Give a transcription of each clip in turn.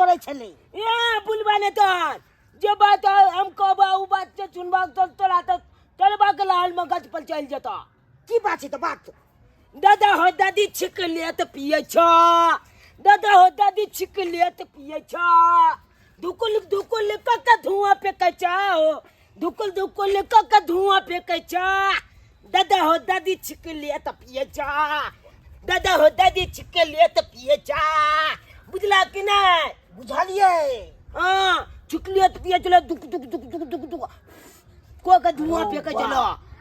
करै छलै। ए बुलबा ने तोहर जे बात हम कहबा उ बात जे सुनबा तो तोरा तो तोरबा के लाल मगज पर चलि जेता। की बात छै? तऽ बात दादा हो दादी छिक ले तऽ पियै छ, दादा हो दादी छिक ले तऽ पियै छ, धुकुल धुकुल क के धुआं फेकै छ हो, धुकुल धुकुल क के धुआं फेकै छ, दादा हो दादी छिक ले तऽ पियै छ, दादा हो दादी छिक ले तऽ पियै छ। बुझला कि नहि? बुझलियै। हाँ, छिकलियै तऽ पियै छलै, दुक दुक दुक दुक दुक दुक को के धुआं फेकै छलै।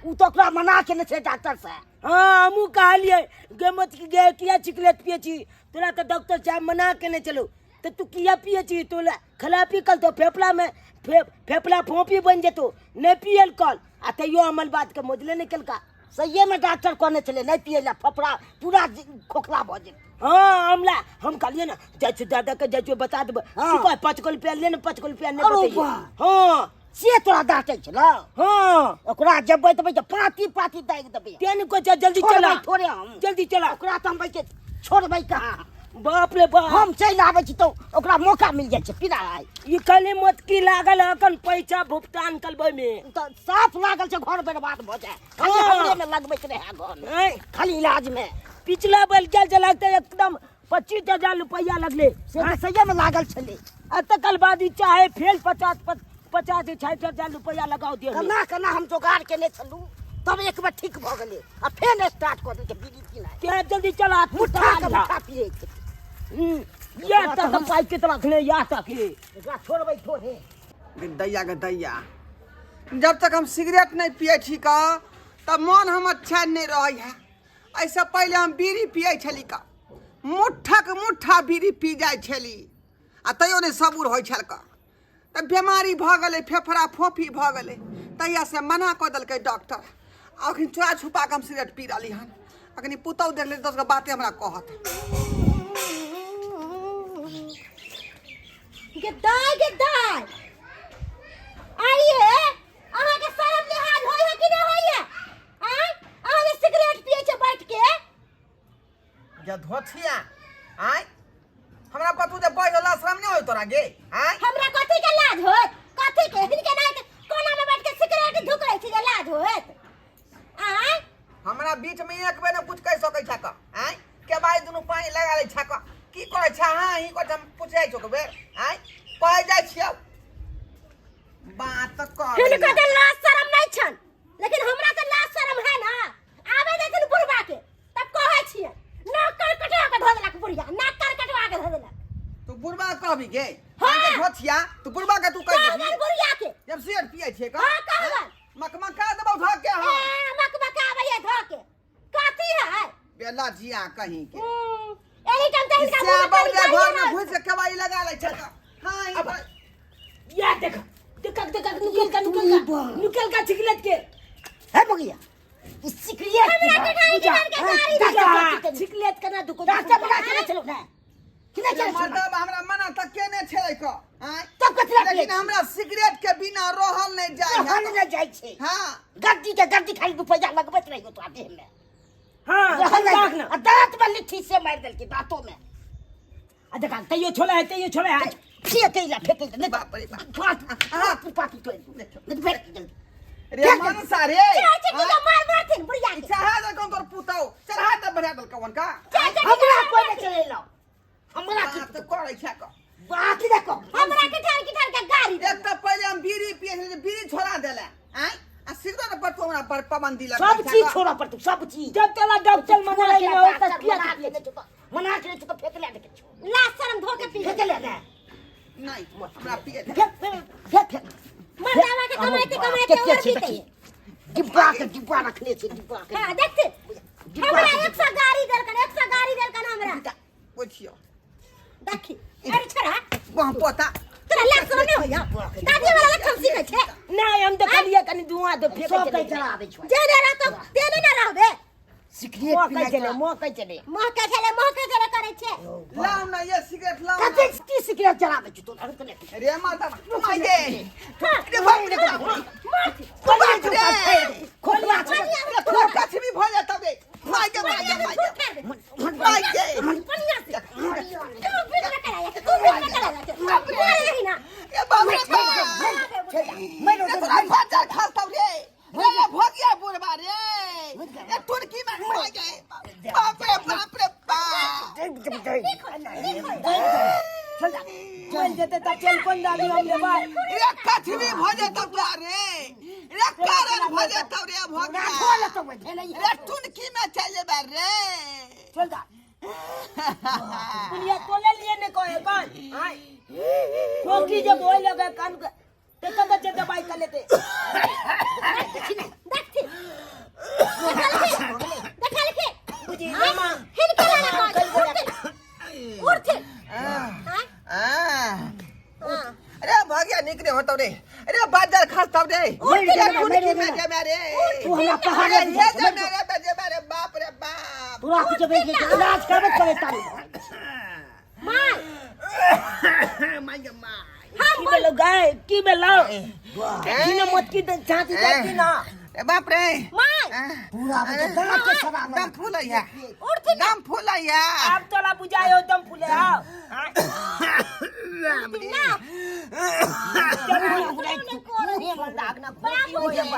ओ तऽ ओकरा मना केने छै डॉक्टर से। हाँ, हमहूँ कहलियै गे मत गे, किया सिगरेट पियै छी? तोरा तऽ डॉक्टर साहब मना केने छलौ, तऽ तू किया पियै छी? तोरा खराबी कल तो फेफड़ा में फेफड़ा फोपी बनि जेतौ, नहि पियल कल। आ तैयो हमर बात के मोजले नहि केलका। सहिए में डॉक्टर कहने छलै नहि पियै लए, फेफड़ा पूरा खोखला भऽ जेतै। हाँ, हमला हम कहलियै ने जाइ छियै दादा के, जाइ छियै बता देबै। हाँ। की कहै 5 गो रुपया ले ने, 5 गो रुपया नहि अरे बतैयै। वाह। हाँ। से तोरा डाँटै छलौ? हाँ। ओकरा जबै देबै तऽ पाँती पाँती दागि देबै। तें ने कहै छै जल्दी छोड़बै चला। थोड़े हम। जल्दी चला। ओकरा तऽ हम बैके छोड़बै कहाँ? बाप रे बाप। हम चलि आबै छी तऽ ओकरा मौका मिल जाइ छै पीना आइ। ई खाली मोटकी लागल है अखन पैसा भुगतान करबै में। तऽ साफ लागल छै घर बर्बाद भऽ जाय। खाली हाँ। हमरे में लगबैत रहै घर में। हैं? खाली इलाज में। पिछला बेर गेल छलै तऽ एकदम 25,000 रुपया लगले। से तऽ सहिए में लागल छलै। आ तकर बाद ई चाहे फेर 50-60 हजार रुपया लगाओ दियौ। केना केना हम जोगाड़ केने छलहुँ तब एक बेर ठीक भऽ गेलै आ फेर स्टार्ट कऽ देलकै बीड़ी पीनाइ। के जल्दी चला, मुठ्ठा के मुठ्ठा पियै छै। या तक हम पाइ के रखने या तक ही। एकरा छोड़बै थोड़े। गे दैया गे दैया, जब तक हम सिगरेट नहीं पियै छी का तब मन हमर चैन नहीं रहै है। एहिसँ पहिले हम बीड़ी पियै छली का, मुट्ठाक मुट्ठा बीड़ी पी जाइ छली आ तैयो नहि सबूर होइ छल का। तऽ बेमारी भऽ गेलै, फेफड़ा फोफी भऽ गेलै, तहियासँ मना कऽ देलकै डॉक्टर। आ अखन चोरा छुपा कऽ हम सिगरेट पी रहली हन। अखन पुतहु देख ले 10 गो बाते हमरा कहत। गे दाय, गे दाय, आइए अहाँ के शरम लिहाज होय है कि नहीं होय है? आय अहाँ जे सिगरेट पिए छे बैठ के। गे धोथिया, आय हमरा कतू जे बैठ होला शरम नहीं होय तोरा गे? आय हमरा कथी के लाज होत? कथी के? हिनके नहीं के कोना में बैठ के सिगरेट धुक रहे छी जे लाज होत? आय हमरा बीच में एक बेर कुछ कह सकै छा का? आय के भाई दुनू पानी लगा ले छा का? की करै छा? हां ही को हम पूछै छो के बेर। आय कहै जाइ छियौ बात कर। हिनका तऽ लाज शरम नहीं छन, लेकिन हमरा तऽ लाज शरम है ना। आबे देथिन बुढ़बा के तब कहै छियै, नाक कान कटवा के धो देलक बुढ़िया, नाक कान कटवा के धो देलक। तू बुढ़बा कहबी गे? हाँ। हाँ। धोथिया, तू बुढ़बा के तू कह कहबन देबी बुढ़िया के। जब सिगरेट पियै छियै का? हाँ, कहबन। मकमका देबौ धो के। हाँ। ए, मकमकाबैये धो के। कथी है? बेला जिया कहीं के। एही टाइम तऽ हिनका मुँह में श्याम कनी घर गाड़िये में रहल। घुस के केवाड़ी लगा लै छै तऽ। हाँ, ई अब पर- या देख, देख, देख, निकल का, निकल का, निकल का सिगरेट के। हे बगिया, ई सिगरेट हमरा के ठाई पूजा, के गाड़ी डॉक्टर पूजा, के सिगरेट के ना दुको डॉक्टर बना के चलो ना। कि नहीं चलो? मर्दब हमरा मना तक केने छलै क? आँय? तब कथी ला पियै लेकिन छी? हमरा सिगरेट के बिना रहल नहीं जाय है। रहल नहीं जाय छै। हाँ। गद्दी के गद्दी खाली रुपैया लगबैत रहियो तोरा देह में। हाँ, रहल नहीं राख ना। आ दांत में लिट्टी से मारि देलकै दांतो में। आ देखा, तैयो छोड़ा है, तैयो छोड़ा है। फेंकै ला, फेंकै ला, नहीं बाप रे बाप। पाँच, पाँच, तोड़ि दू। नहीं फेंक जल्दी। रे मनसा रे। चार चक्की हाँ? के मार मारथिन बुढ़िया के। चढ़ा देलकौ तोर पुतौ, चढ़ा दे बढ़ा देलकौ हुनका। चार चक्की के हमरा मार कोइ नहि मारथिन। चलेलौ। हमरा की बात करै छै क। बात देखो। हमरा के ठार के ठार के गाड़ी। एक तऽ पहिले हम बीड़ी पियै छलियै, बीड़ी छोड़ा देले। आँय? आ सिगरेट पर तू हमरा पर पाबंदी लगबै सब छै चीज क। छोड़ऽ पड़तौ, सब चीज। जब तोरा डॉक्टर मना केने हो तऽ किया मना केने छौ तऽ, मना केने छौ तऽ फेंक ले देखे छौ। लाज शरम धो के पी। फेंक ले ने। नहीं, हमरा पिए दे। फेंक, फेंक, फेंक, फेंक। मर्दावा के कमाइते कमाइते के और छै बीते। देखी। डिब्बा के डिब्बा रखने छै, डिब्बा के। हां, देखते। डिब्बा हमरा के 100 गाड़ी देलकन, 100 गाड़ी देलकन हमरा। पूछियो। देखी। अरे छोड़ा। वहाँ पोता। तोरा लाज शरम नहीं होइया? दादी वाला लक्षण सीखे छै। नहीं, हम देखलियै कनी धुआं दे फेंकै सब छलै। के जरा दै छौ। जे ने रहतो तेने ने रहबे। सिगरेट महकै पीनाइ छलै, तोरा। महकै छलै। महकै छलै, महकै छलै करै छै। लाउ ना ये सिगरेट लाउ ना। कतेक की सिगरेट जराबै छौ तोरा? रुक ने। रे माता, माय गे। हाँ। रे बाप रे बाप। खोखला रे। खोखला छै। रे तोरा कछबी भऽ जेतौ रे। माय गे, माय गे, माय गे। बढ़िया माय गे। से। तू बीच में कराया, तू बीच में कराया। के मारे ना ए बाप रे बाप मरो रे तोरा बच्चा खसतौ रे रे रे भगिया बुढ़बा रे ए टुनकी में खा गए बाप रे बाप रे बाप चल जेते त चल कोन डाली हम रे भाई रे कछवी भ जेतौ तोरा रे रे कारण भ जेतौ रे भगिया रे टुनकी में चल जेबे रे चल जा दुनिया तोले लिए ने कोए कौन हाय खोखी जब होए लगे कान के ते कत जे दवाई कर लेते देखथि देखा लिखे बुझी हाँ? मां हिनके लाना कह उठथिन आ, हाँ आ। अरे भगिया निकले होतौ रे अरे बाजार खसतौ रे रे टुनकी में जेबे रे तू हमरा पहाड़े रे बुझै जेबे रे जेबे रे बाप रे बाप तोरा कुछ इलाज करबे करे तारी माय my गे my हम की बेलो गाय की बेलो की न मत की छाती जाती ना ए बाप रे माय पूरा बजे दांत के सवा दम फूलैया उठथिन दम फूलैया आप तोला बुझायो दम फूले आओ ना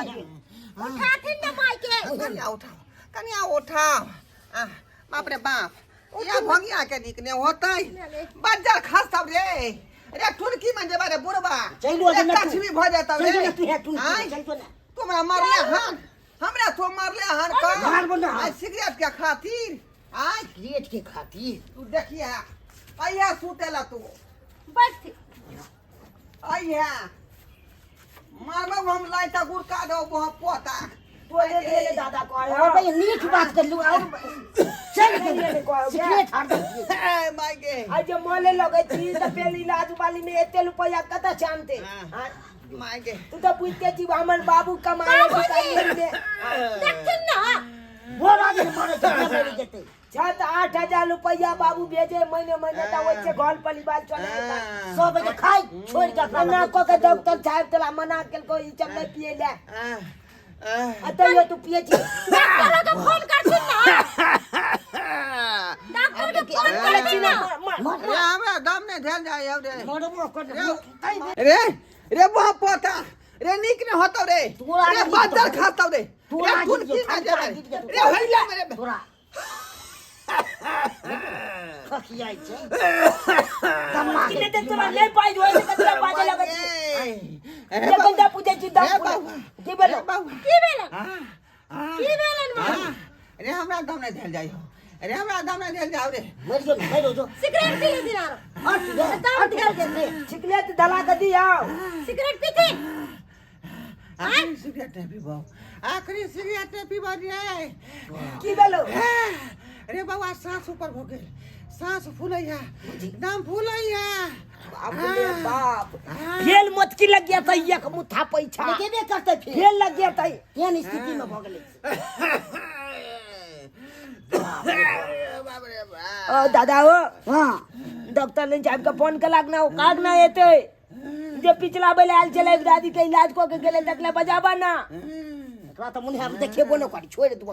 उठाथिन ना माय के कनिया उठाओ कनिया उठाओ आ बाप रे बाप या भगिया के निकने होतै बज्जर खसतौ रे रे टुनकी में जेबा रे बुढ़बा चलि रे ना तू। कछवी भ जेतौ रे चलि तू है तू आँय? चल तो ना तू हमरा मारले हन हमरा तो मारले हन का मारबो ना। आइ सिगरेट के खातिर आइ क्रिएट के खातिर तू देखिया अइहा सुतेला तू बैठथिन अइहा मारबो हम लाइटा गुड़का दो वहाँ पोता तोले देले दादा को और भाई नीक बात कर लू और चल सिगरेट हार दे ए माय गे आज जे मले लगे छी त पेल इलाज वाली में एते रुपया कत जानते हाँ। माय गे तू तो बुझते छी हमर बाबू कमाए बाबूजी। में देखथिन ना वो राजे मारे के मर जेते 7-8 हजार रुपया बाबू भेजे महीने महीने त ओइसे घर परिवार चले 100 बजे खाई छोड़ के अपना मना को के डॉक्टर साहब तोला मना केलको ई सब नहीं पिए ले आ आ आ तैयो तू पिए छी डॉक्टर के फोन करथिन ना डॉक्टर के फोन करथिन ना रे हमरा दम नहीं ध्यान जाय अब रे मरबो कर रे रे वहाँ पोता रे निक ने होतौ रे तोरा रे नहीं बादल जेतौ। खातौ रे तोरा रे गिर टुनकी जेतौ, में तोरा जेबे गिर जेतौ। रे हैला मेरे तोरा खखियाइ छै दम्मा कि नहीं तोरा नहीं पाई जो ऐसे कतरा बाजे लगे छी रे जे गंदा पूजे छी दम रे फूले। बाबा की भेलो रे बाबा की भेलन आ आ की भेलन माय रे हमरा दम नहीं झेल जाय हो रे हमरा दम नहीं झेल जाओ रे मर जो मर जो सिगरेट पी लेथिन आरो हट दम ढेल जेतै सिगरेट धला के दियो सिगरेट पीथिन आखिरी सिगरेट नहीं पीबो आखिरी सिगरेट नहीं पीबो रे की भेलो रे बाबा सांस ऊपर हो गेल सांस फूलैया दम फूलैया बाप रे बाप फेल मत की लग गया था एक मुठा पैसा लगेबे करतै फेर फेल लग गया था केहन स्थिति में भऽ गेलै बाप रे बाप ओ दादा हो हाँ डॉक्टर ने साहब के फोन के लागना हो कागना एते जे पिछला बेल आयल छलै दादी के इलाज कऽ के गेलै तकले बजाबा ना एकरा तऽ मुन्हे हम देखेबो नहि करी छोड़ि देबो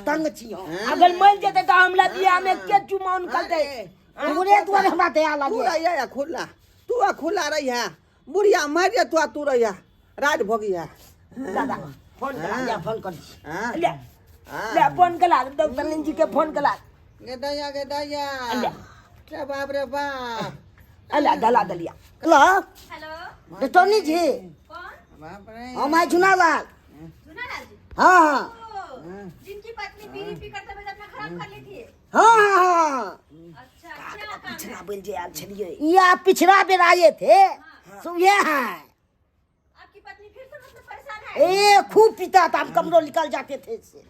तंग छी हम अगर मर जेतै तऽ हमरा बियाह में के चुमाउन करतै तोरे दुआरे हमरा दया तू लागे रहिया खुला तू आ खुला रहिया बुढ़िया मर जा तू आ तू रहिया राज भोगिया दादा फोन करा या फोन कर छी हाँ ले ले फोन करा डॉक्टर जी के फोन करा गे दैया गे दैया अल्ला। रे बाप रे बाप अला दला दलिया हेलो हेलो डॉक्टरनी जी कौन बाप रे हम आइ झुनालाल झुनालाल जी हाँ हाँ ओ, जिनकी पत्नी बीड़ी पीकर तबीयत अपना खराब कर ली थी हाँ हाँ हाँ अच्छा क्या काम है पिछला बेल जे आयल छलियै ये आप पिछला बेर आए थे सो ये हैं आपकी पत्नी फिर से मतलब परेशान है ए खूब पीता था हम कमरों निकल जाते थे इससे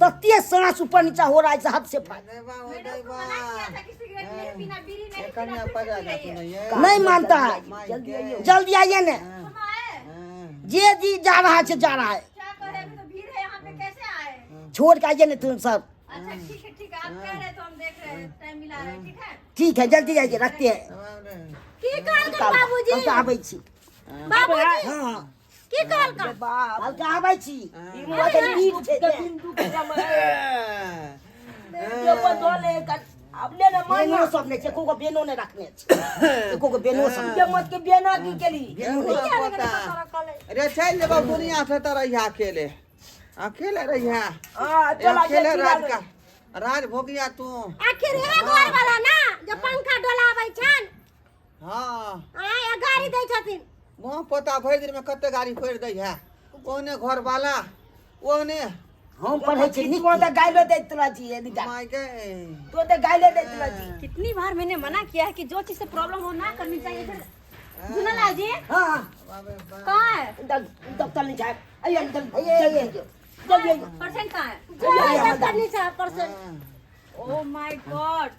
तत्ते सांस ऊपर नीचा हो रहा है इस हद से फाड़ दैवा ओ मैंने उसको दैवा मना किया था कि सिगरेट नहीं पीना बीड़ी नहीं पीना कन्या फिर से पजा पी रही है जा नहीं मानता है जल्दी आइयो जल्दी आइए ना हम आए जे जी जा रहा है से जा रहा है क्या कहे अभी तो भीड़ है यहाँ पे कैसे आए छोड़ के आइए ना तुम सब अच्छा ठीक है ठीक है आप कह रहे हैं तो हम देख रहे हैं टाइम मिला रहे हैं ठीक है ठीक है जल्दी आइए रखते हैं की कहलकन बाबूजी कल आबै छी बाबूजी हाँ की कहलकन बाप कल आबै छी ई मत नीक छै के बिंदु के समय ये पर धो ले कर अब ले ना मान बेनो सब नहि छै, एको गो बेनो नहि रखने छै, एको गो बेनो सब। जे मत के बेना की केली? बेनो नहि। पोता रे, चलि जेबौ दुनिया से तऽ रहिया अकेले, अकेले रहिया। हां, चला। अकेले राज का राज भोगिया तू। आखिर हे घर वाला ना जे पंखा डोलाबै छन। हाँ। आय गाड़ी दै छथिन। मुँह पोता भरि दिन में कते गाड़ी पढ़ि दै है, ओहने घर वाला ओहने। हम पढ़ै छी नीक। तू तऽ गाइलो दैत रहै छी एनिका। माय गे। तू तऽ गाइलो दैत रहै छी। कितनी बार मैंने मना किया है कि जो चीज से प्रॉब्लम हो ना करनी चाहिए, फिर झूना जी। हाँ। कहाँ है? डॉक्टर नहीं साहब, अइए जल्दी जल्दी जल्दी आइए। परसेंट कहाँ है? डॉक्टर नहीं साहब परसेंट। ओ my God,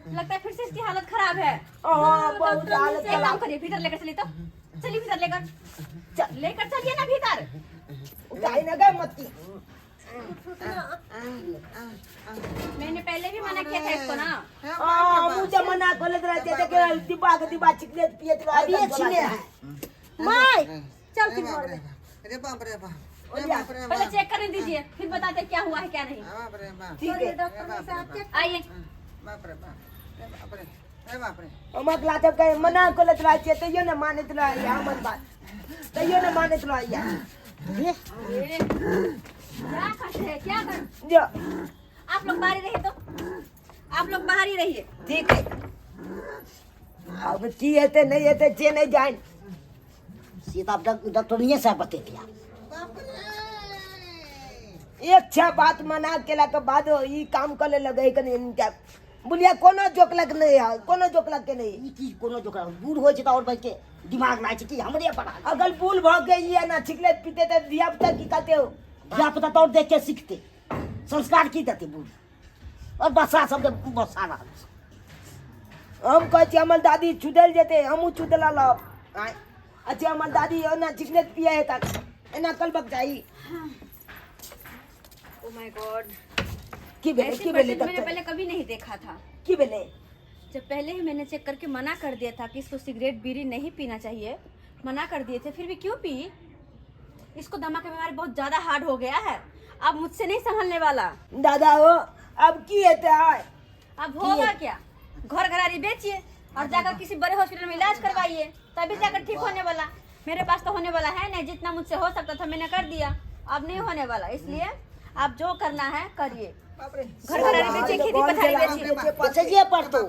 लगता है फिर से इसकी हालत खराब है। हाँ, बहुत हालत एक काम खराब। करिए, भीतर लेकर चलिए, तो चलिए भीतर लेकर, लेकर चलिए ना भीतर। उठाई ना गए मत की। मैंने पहले भी मना किया था इसको ना। हाँ, मुझे मना कर रहते थे कि दिमाग दिमाग छिकले पियत रहे। अभी छिने है। My चल फिर घर में। रे बाप रे बाप, रे बाप रे। पहले चेक करने दीजिए, फिर बताते क्या हुआ है क्या नहीं। बाप रे बाप। ठीक है। डॉक्टर साहब चेक। आइए। बाप रे बाप, रे बाप रे, रे बाप रे। हमक लाजब के मना करत रहै छियै तैयो ने मानैत रहैया हमर बात, तैयो ने मानैत रहैया। ये, क्या करते हैं, क्या कर जो आप लोग बाहर ही रहिए, तो आप लोग बाहर ही रहिए। ठीक है, अब की हेतै नहि हेतै जे नहि जानि। से तऽ आब डॉक्टरनिये साहब बतेतिया। बाप रे। एक छा बात मना केला के बाद ई काम करे लगे कनी। बुलिया कोनो जोकलक नहीं है, कोनो जोकलक के नहीं। ई की कोनो जोकरा बूढ़ होइ छै तऽ आओर बढ़ि के दिमाग लागै छै कि हमरे बड़ा। अगर बूढ़ भऽ गई है ना, छिकले पीते तऽ धिया पुता की कहते हो? धिया पुता तऽ आओर देख के सीखते, संस्कार की देते बूढ़ और बच्चा सबके बसा रहल छै। हम कहै छी हमर दादी चुदल जेतै, हमहूँ चुदला लब। आँय, अच्छा हमर दादी ओना चिकने पिए है तक एना कलबक चाही। ओ my God. की भेलै? ऐसे की भेलै पेशेंट मैंने डॉक्टर? पहले कभी नहीं देखा था। की भेलै? जब पहले ही मैंने चेक करके मना कर दिया था कि इसको सिगरेट बीड़ी नहीं पीना चाहिए, मना कर दिए थे, फिर भी क्यों पी? इसको दमा का बीमारी बहुत ज्यादा हार्ड हो गया है, अब मुझसे नहीं संभलने वाला। दादा हो, अब की हेतै आय? अब होगा क्या, घर घरारी बेचिए और जाकर किसी बड़े हॉस्पिटल में इलाज करवाइए, तभी जाकर ठीक होने वाला। मेरे पास तो होने वाला है नहीं, जितना मुझसे हो सकता था मैंने कर दिया, अब नहीं होने वाला। इसलिए आप जो करना है करिए, बाप रे। घर घरारी बेचिए, खेती पथारी बेचिए। बेचैए पड़तौ।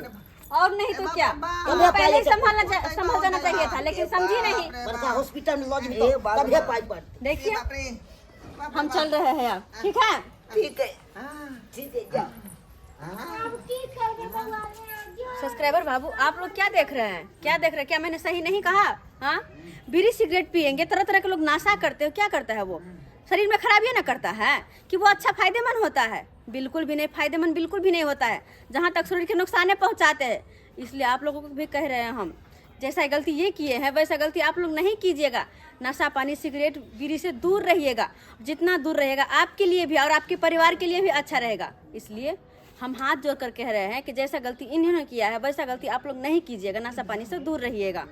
और नहीं तो क्या, बाप। पहले ही संभल जाना चाहिए था, लेकिन समझी नहीं। बड़का हॉस्पिटल में लऽ जेबही तऽ तभे पाइ पड़तै। देखिए बाप रे बाप रे। हम चल रहे हैं अब, ठीक है? ठीक है। हाँ। ठीक है, जा। हाँ। अब की करबै बौआ रे? सब्सक्राइबर बाबू, आप लोग क्या देख रहे हैं, क्या देख रहे हैं? क्या मैंने सही नहीं कहा? हाँ, बीड़ी सिगरेट पियेंगे, तरह तरह के लोग नशा करते हो, क्या करता है वो? शरीर में खराबी ना करता है कि वो अच्छा फायदेमंद होता है? बिल्कुल भी नहीं फायदेमंद, बिल्कुल भी नहीं होता है, जहाँ तक शरीर के नुकसान पहुँचाते हैं। इसलिए आप लोगों को भी कह रहे हैं हम, जैसा गलती ये किए हैं वैसा गलती आप लोग नहीं कीजिएगा। नशा पानी सिगरेट बीड़ी से दूर रहिएगा, जितना दूर रहेगा आपके लिए भी और आपके परिवार के लिए भी अच्छा रहेगा। इसलिए हम हाथ जोड़ कर कह रहे हैं कि जैसा गलती इन्होंने किया है वैसा गलती आप लोग नहीं कीजिएगा, नशा पानी से दूर रहिएगा।